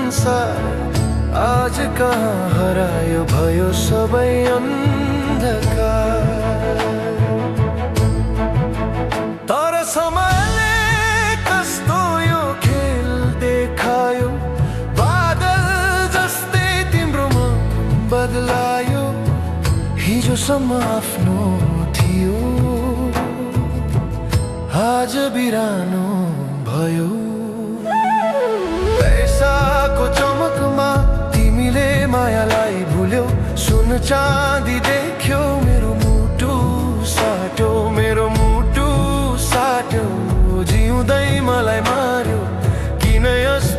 संसार आज कहाँ हरायो भयो सबै अन्धकार। तर समयले कस्तो यो खेल देखायो, बादल जस्तै तिम्रो मन बदलायो। हिजोसम्म आफ्नो थियो आज बिरानो भयो। पैसाको चमकमा तिमीले मायालाई भुल्यौ, सुन चाँदी देख्यौ मेरो मुटु साट्यो, मेरो मुटु साट्यो। जिउँदै मलाई